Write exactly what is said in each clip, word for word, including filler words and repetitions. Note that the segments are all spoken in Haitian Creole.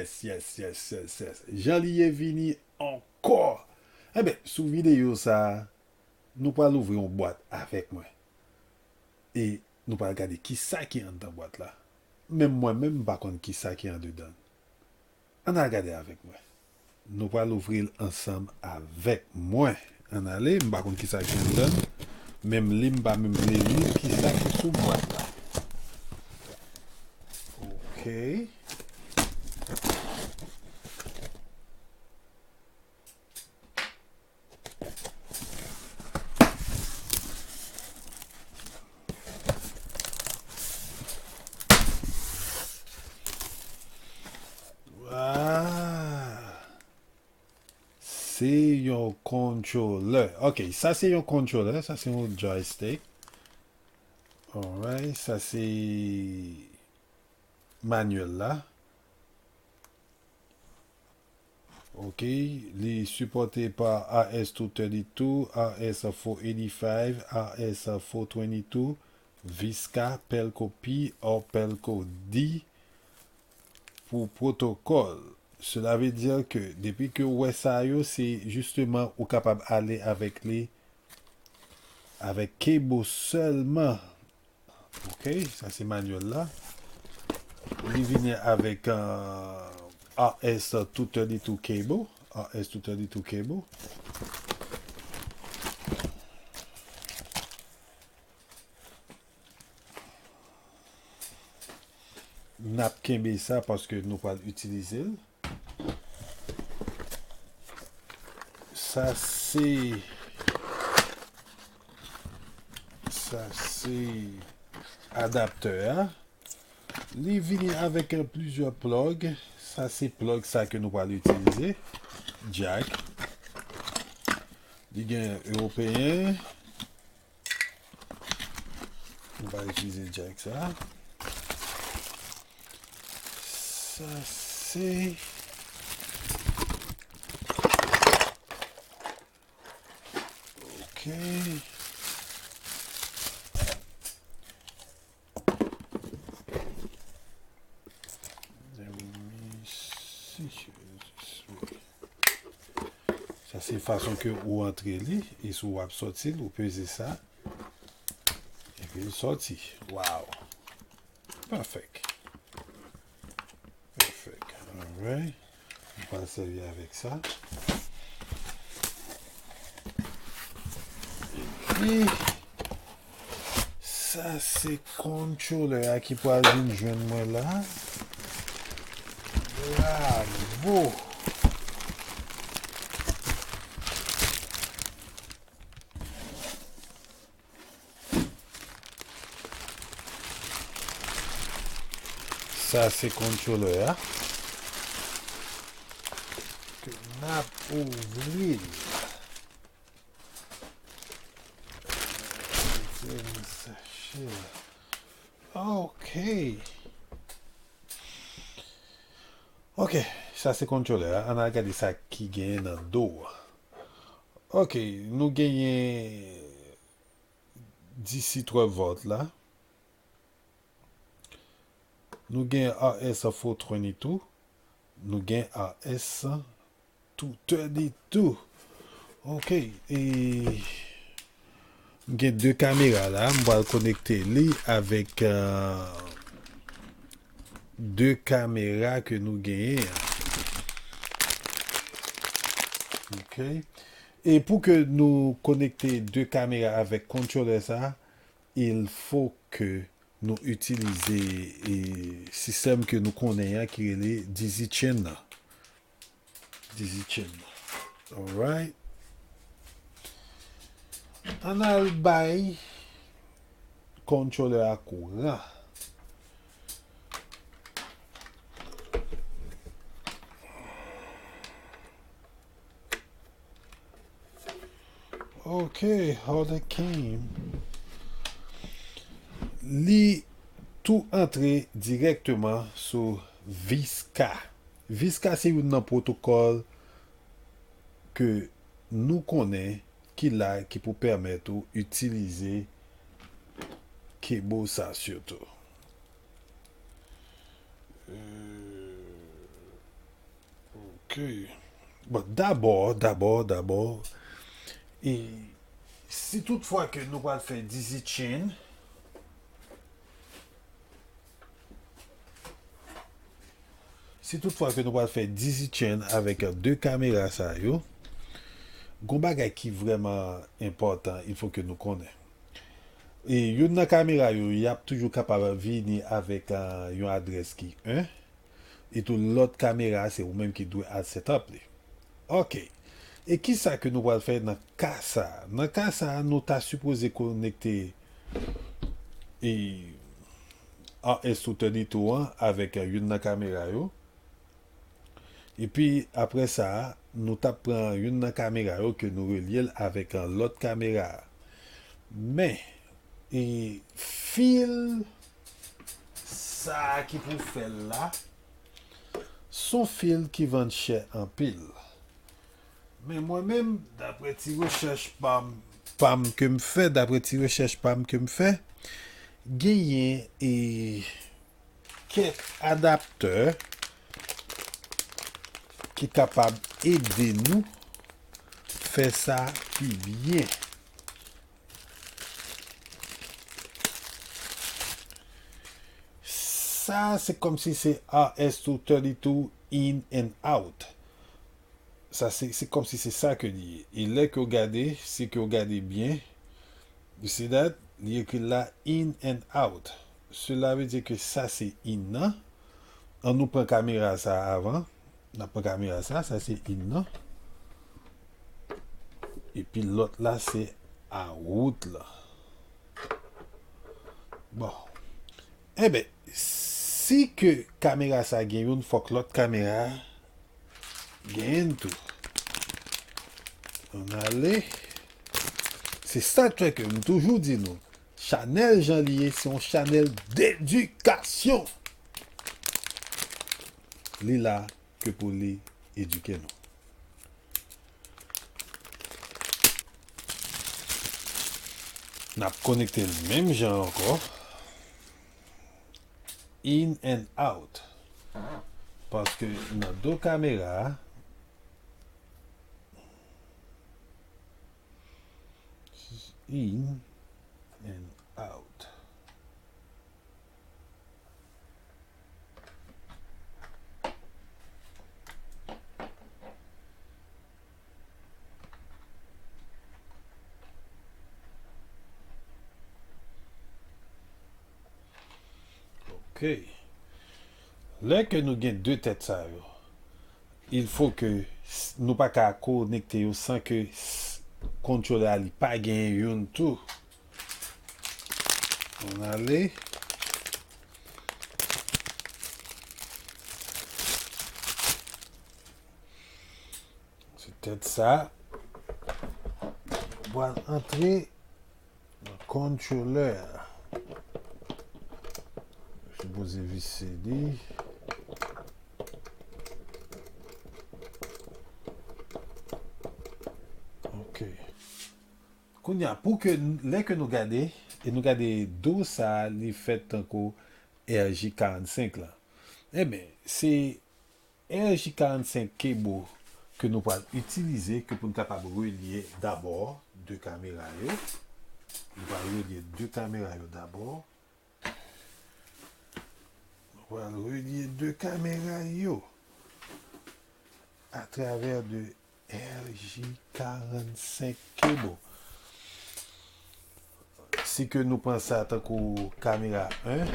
Yes, yes, yes, yes, yes. Jan li ye vini ankò. Enben, sou videyo sa, nou pral ouvri yon bwat avèk mwen. E nou pral gade kisa ki anndan bwat la. Menm mwen menm, m pa konn kisa ki andedan. Ann al gade avèk mwen. Nou pral ouvri l ansanm avèk mwen. Ann ale, m pa konn kisa ki anndan. Menm li, m pa menm vle li, kisa ki sou bwat la. Ok. Ah, se yon controller. Ok, sa se yon controller, sa se yon joystick. Alright, sa se manyèl la. Ok, li sipòte pa R S two thirty-two, R S four eighty-five, R S four twenty-two, Visca, Pelco P or Pelco D pou pwotokòl. Cela veut dire que depi ke w wè sa yo, se justement ou kapab ale avèk li, avèk cable sèlman. Ok, sa se manyèl la. Li vini avèk uh, R S two thirty-two cable. R S two thirty-two cable. N ap kenbe sa paske nou pral itilize l. Sa se, sa se adaptè a. Li vini avèk plizyè plug. Sa se plug sa ke nou pral itilize. Jack. Li gen ewopeyen. Nou va itilize jack sa. Sa se Ok. Let me see. Sa se fason ke ou antre li, e si w ap sòti l, ou peze sa, epi l sòti. Wow! Perfect. Perfect. Alright. Nou pral sèvi avèk sa. Epi, sa se controller a ki pral vin jwenn mwen la. Bravo! Sa se controller a. Ke n ap ouvri l. Mete nan sachè. Ok. Ok, sa se controller a. Ann al gade sa ki genyen nan do a. Ok, nou genyen D C twelve volt la. Nou gen R S four twenty-two. Nou gen R S two thirty-two. Ok, e m gen de kamera la. M pral konekte li avèk euh, de kamera ke nou genyen an. Ok. E pou ke nou konekte de kamera avèk controller sa, il faut que nou itilize e, sistèm ke nou konnen an ki rele Daisy Chain nan. Daisy Chain nan. Alright. Ann al bay controller a kouran. Ok, how they came. Li tou antre dirèkteman sou Visca. Visca se youn nan pwotokòl ke nou konnen ki la ki pou pèmèt ou itilize kebo sa sitou. Euh, Ok. Bon, dabò, dabò, dabò, e si toutfwa ke nou pral fè dizit chain, si toutfwa ke nou pral fè dizit chain avèk de kamera sa yo, gon bagay ki vrèman enpòtan, il fo ke nou konnen. E youn nan kamera yo, y ap toujou kapab vini avèk, ah, yon adrès ki en, etou lòt kamera a, se ou menm ki dwe al set up li. Ok. E kisa ke nou pral fè nan ka sa a? Nan ka sa a, nou ta sipoze konekte e R S two thirty-two an avèk youn nan kamera yo. Epi apre sa, nou t ap pran youn nan kamera yo ke nou relye l avèk, ah, lòt kamera a. Men, e fil sa a ki pou fè l la, s on fil ki vann chè anpil. Men mwen menm, daprè ti rechèch pa m, pa m ke m fè, daprè ti rechèch pa m ke m fè, genyen e kèk adaptè ki kapab ede nou fè sa pi byen. Sa, se kòmsi se R S two thirty-two in and out. Sa, se, se kòmsi se sa ke li ye. E lè ke w gade, si ke w gade byen, you see that? Li ekri la in and out. Sela vle di ke sa se in nan. An nou pran kamera sa avan. N ap pran kamera sa, sa se in nan. Epi lòt la se out la. Bon. Enben, si ke kamera sa gen youn, fòk lòt kamera a genyen tou. Ann ale. Se sa k fè ke m toujou di nou, chanèl jan li ye, se yon chanèl dedikasyon. Li la ke pou li edike nou. N ap konekte l menm jan ankò. In and out. Paske nan do kamera a, in and out. Ok. Lè ke nou gen de tèt sa yo, il faut que s-, nou pa ka konekte yo san ke s-, controller a li pa genyen youn tou. Ann ale. Se tèt sa. Ou pral antre nan controller a. Sipoze vise li. Ok. Kounye a, pou ke n-, lè ke nou gade, e nou gade do sa a, li fèt tankou R J karannsenk la. Enben, se R J karannsenk cable ke nou pral itilize, ke pou n kapab relye dabò de kamera yo. Nou pral relye de kamera yo dabò. Nou pral relye de kamera yo atravè de R J karannsenk cable. Si ke nou pran sa tankou kamera en,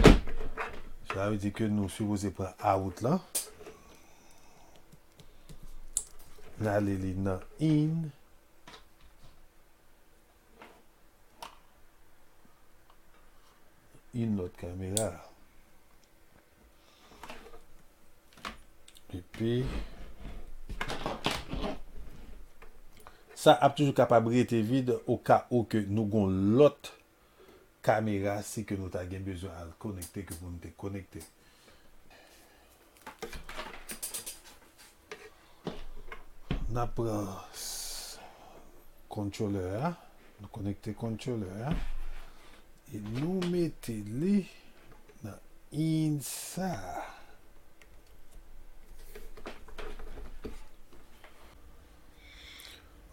sa vle di ke nou sipoze pran out lan. N ale li nan in. Yon lòt kamera. Epi, sa ap toujou kapab rete vid o ka ou ke nou gon lòt kamera si ke nou ta gen bezwen al konekte ke pou nou te konekte. N ap pran s-, controller a, nou konekte controller a, e nou mete li nan in sa.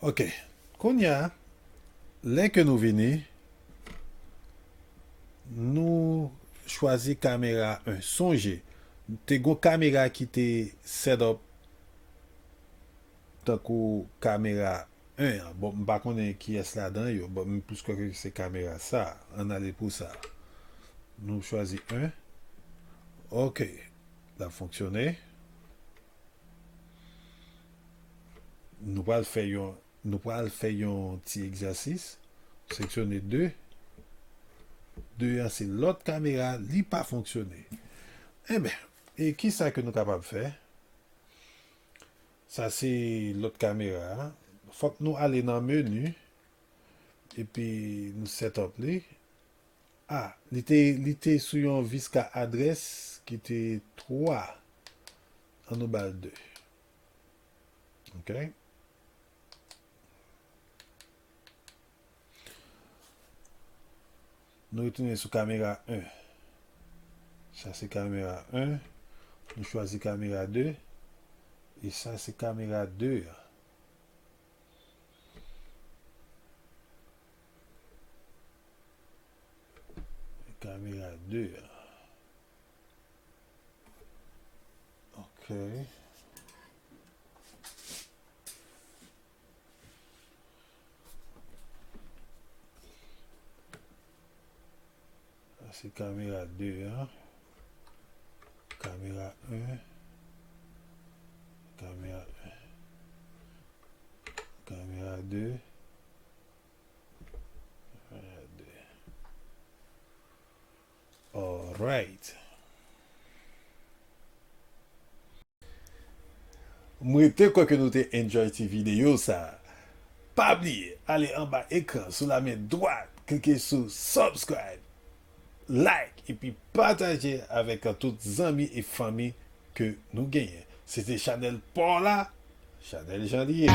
Ok. Kounye a, lè ke nou vini, nou chwazi kamera en. Sonje, te gon kamera ki te set up tankou kamera en an. Bon, m pa konnen kiyès ladan yo, bon, m plis kwè ke se kamera sa. Ann ale pou sa. Nou chwazi en. Ok. L ap fonksyone. Nou pral fè yon, nou pral fè yon ti egzèsis. Seleksyone de. De an se lòt kamera, li pa fonksyone. Enben, e kisa ke nou kapab fè? Sa se lòt kamera a. Fòk nou ale nan meni, epi nou set up li. A, li te, li te sou yon viska adrès ki te twa. Ann nou ba l de. Ok. Nou retounen sou kamera en. Sa se kamera en. Nou chwazi kamera de. E sa se kamera de an. Kamera de an. Ok. Sa se kamera de an. Kamera en. Kamera en. Kamera de. Kamera de. Alright. Mwen te kwè ke nou te enjoy ti videyo sa. Pa bliye, ale anba ekran sou la men dwat, klike sou subscribe, like, epi pataje avèk tout zanmi e fanmi ke nou genyen. Se te chanèl pa w la, chanèl Jan Li Ye.